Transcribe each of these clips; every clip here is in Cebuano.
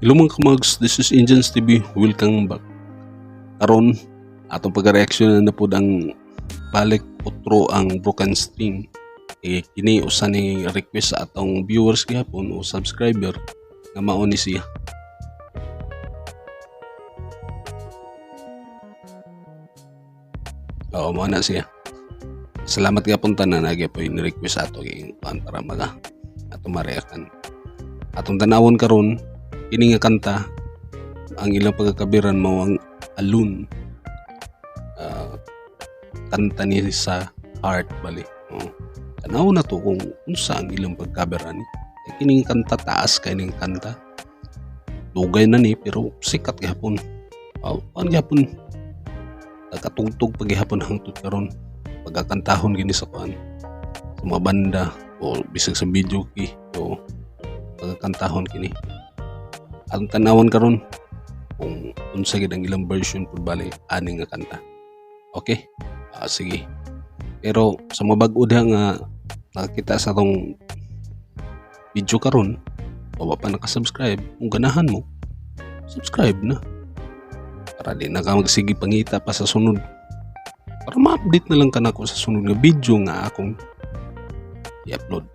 Hello mga kamags, this is Indians TV. Welcome back. Karon, atong pag-reaction na pod ang balik otro ang Broken String. Eh, kini usa ni request sa atong viewers gihapon o subscriber nga mao ni siya. Oo, mao na siya. Salamat gihapon tanan na gyapon ni request ato kay kuan para maga ato mareakan. Atong tanawon karon kini nga kanta ang ilang pagkakabiran mao ang Alone. Ah, kanta ni sa Heart bali. Oo. Tanaw na to kung unsa ang ilang pagkabiran ni. Kay kining kanta taas kay ning kanta. Dugay na ni pero sikat gihapon. Oh, kuan gihapon. Nagkatugtog pa gihapon hangtod karon. Pagkakantahon gini sa kuan sa mga banda o bisag sa video key o pagkakantahon kini. Atong tanawon karon kung unsa gid ang ilang version pud bali ani nga kanta. Okay? Ah, sige. Pero sa mga bag-o diha nga nakakita sa atong video karon o wa pa naka-subscribe, kung ganahan mo, subscribe na. Para di na ka magsige pangita pa sa sunod. Para ma-update na lang ka nako sa sunod nga video nga akong i-upload.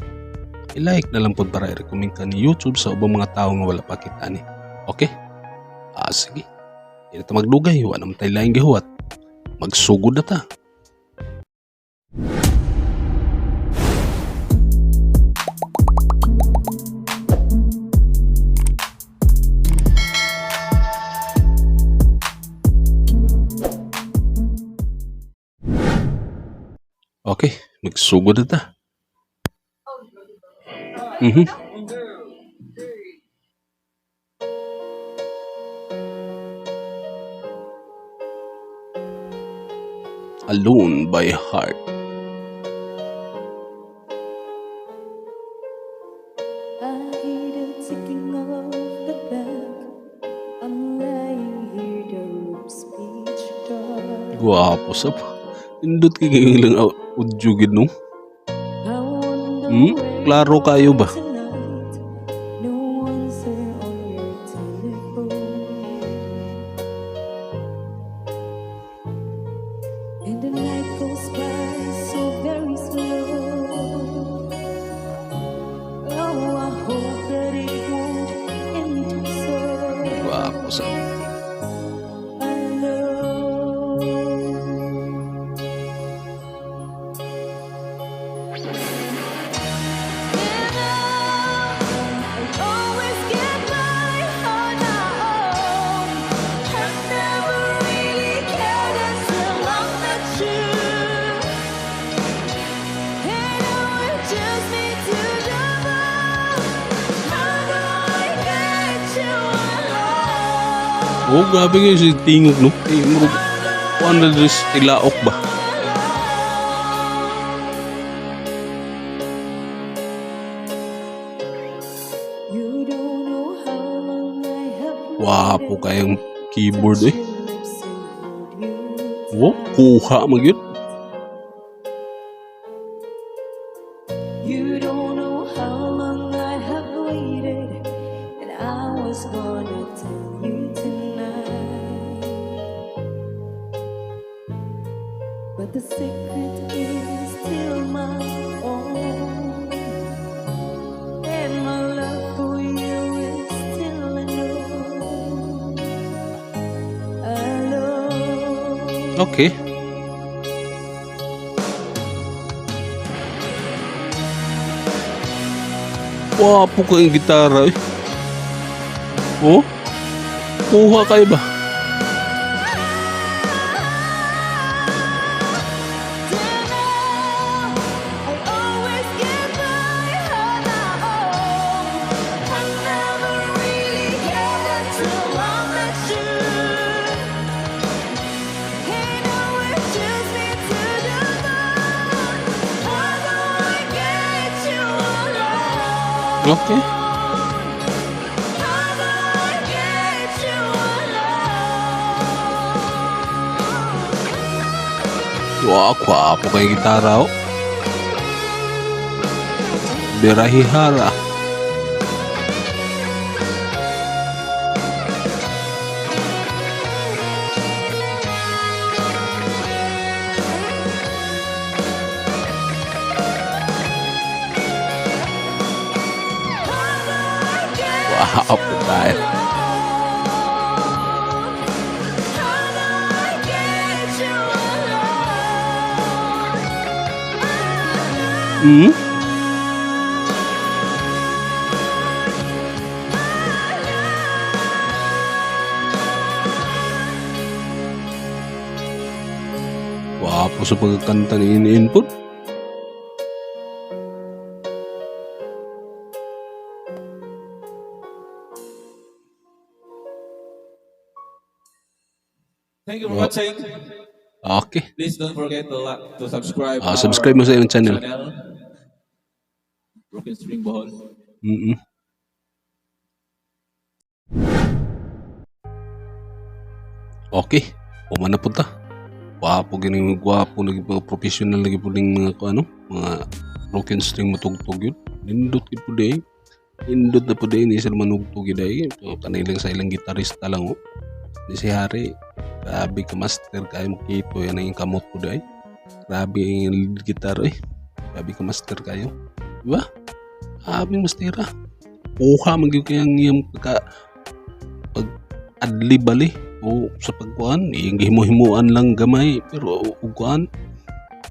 I-like na lang pod para i-recommend ka ni YouTube sa ubang mga tao nga wala pa kita ni. Okay? Ah, sige. Di na ta magdugay, wa naman tayo laing gihuwat. Magsugod na ta. Okay, magsugod na ta. Alone by Heart. I hear the ticking of the clock. I'm lying here, the room's pitch dark. Guwapo sa pa. Indot kay kay ilang audio gid no. I wonder Hmm? where Klaro you kayo are ba? tonight. No answer on your telephone. And the night goes by so very slow. Oh, I hope that it won't end so. Guwapo sa. Alone. And I always get my heart my own. I never really cared until I met you. And now it just me to the bone. How do I get you alone? Oh, grabe kayo si tingog no. Eh, murag kuan na diri sa tilaok ba? You don't know how long I have Guwapo waited kayong to keyboard touch eh. your lips and hold you Oh, kuha man gyud. You don't know how long I have waited, and I was gonna tell you tonight. But the secret is still my own, and my love for you is still unknown. Alone. Okay. Guwapo kayong gitara eh. Oh? Kuha kayo ba? Till now, I always give my heart my all. I never really cared until I met you. And now it chills me to the bone. How do I get you alone? Okay. How do I get you alone? Wow, gwapo kayong gitara oh. Berahihara. Wow, tayo. How do I get you alone? Wapo sa pagkakanta ni In po. Thank you for watching. Okay. Please don't forget to like, to subscribe. Ah, subscribe mo sa iyong channel. Channel. Broken String Bohol. Okay. Uma na punta. Gwapo gini, gwapo lagi mga professional lagi po ning mga ano, mga broken string matugtog yun. Nindot gid po day. Nindot na po day ni sila manugtog gid day. So, kanilang sa ilang gitarista lang oh. Ni si Harry, grabe ka master kayo makito yan ang kamot po day. Grabe ang lead guitar eh. Grabe ka master kayo. Diba? Grabe mastera. Kuha man gyud kayang iyang pagka pag adlib bali o sa pagkuan iyang gihimo-himuan lang gamay pero ug kuan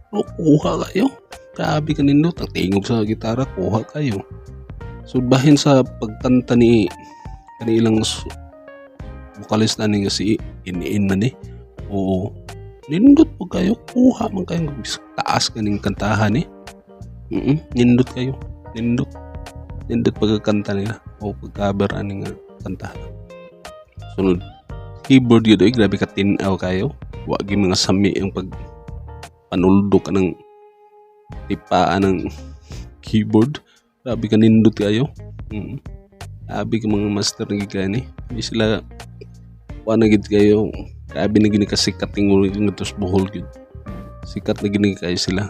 pero kuha kayo, grabe ka nindot ang tingog sa gitara, kuha kayo. So bahin sa pagkanta ni kanilang vocalist na ni nga si In-In man eh, oo, nindot po kayo, kuha man kayo, taas kaning kantahan eh. Nindot kayo, nindot nindot pagkakanta nila o pagcover ani nga kanta. Sunod keyboard yun eh, grabe ka tinaw kayo, wa gyud mga sami ang pag panuldo ka ng tipaan ng keyboard, grabe ka nindot kayo. Grabe ka mga master ng gigani, hindi sila wa na gid kayo, grabe na gini kasikat tingol ngadto sa Bohol gyud, sikat na gini kayo sila.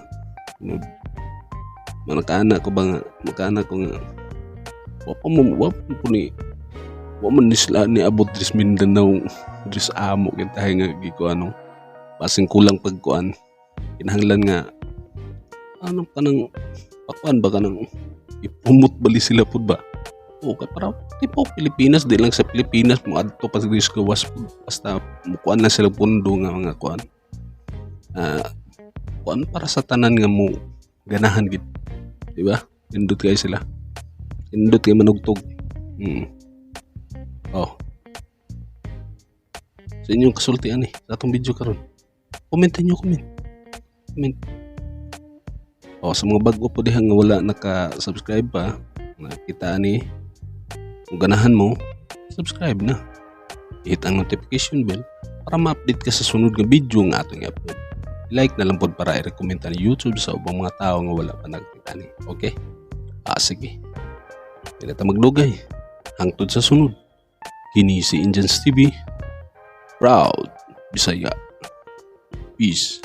Makaana ko ba nga, makaana ko nga wa pa mo, wa pa po ni, wa man ni sila ni abot diri sa Mindanao, diri sa amo kintahay nga gikuano, basin kulang pagkuan, kinahanglan nga ano kanang pakuan ba kanang ipumot bali sila pud ba. O kay para tipo Pilipinas, di lang sa Pilipinas moadto pa sa gawas pud, basta mukuan lang sila pundo nga mga kuan. Kuan para sa tanan nga mo ganahan gid, di ba? Nindot kayo sila, nindot kayo manugtog. Oh, sa inyong kasultian eh sa atong video karon, comment niyo, comment, comment. Oh, sa mga bago po diha nga wala naka-subscribe pa, nakita ani, kung ganahan mo, subscribe na. Hit ang notification bell para ma-update ka sa sunod nga video nga atong i-upload. Like na lang pod para i-recommend ni YouTube sa ubang mga tao nga wala pa nakita ni. Okay? Sige. Dili ta magdugay. Hangtod sa sunod. Kini si Injans TV. Proud Bisaya. Peace.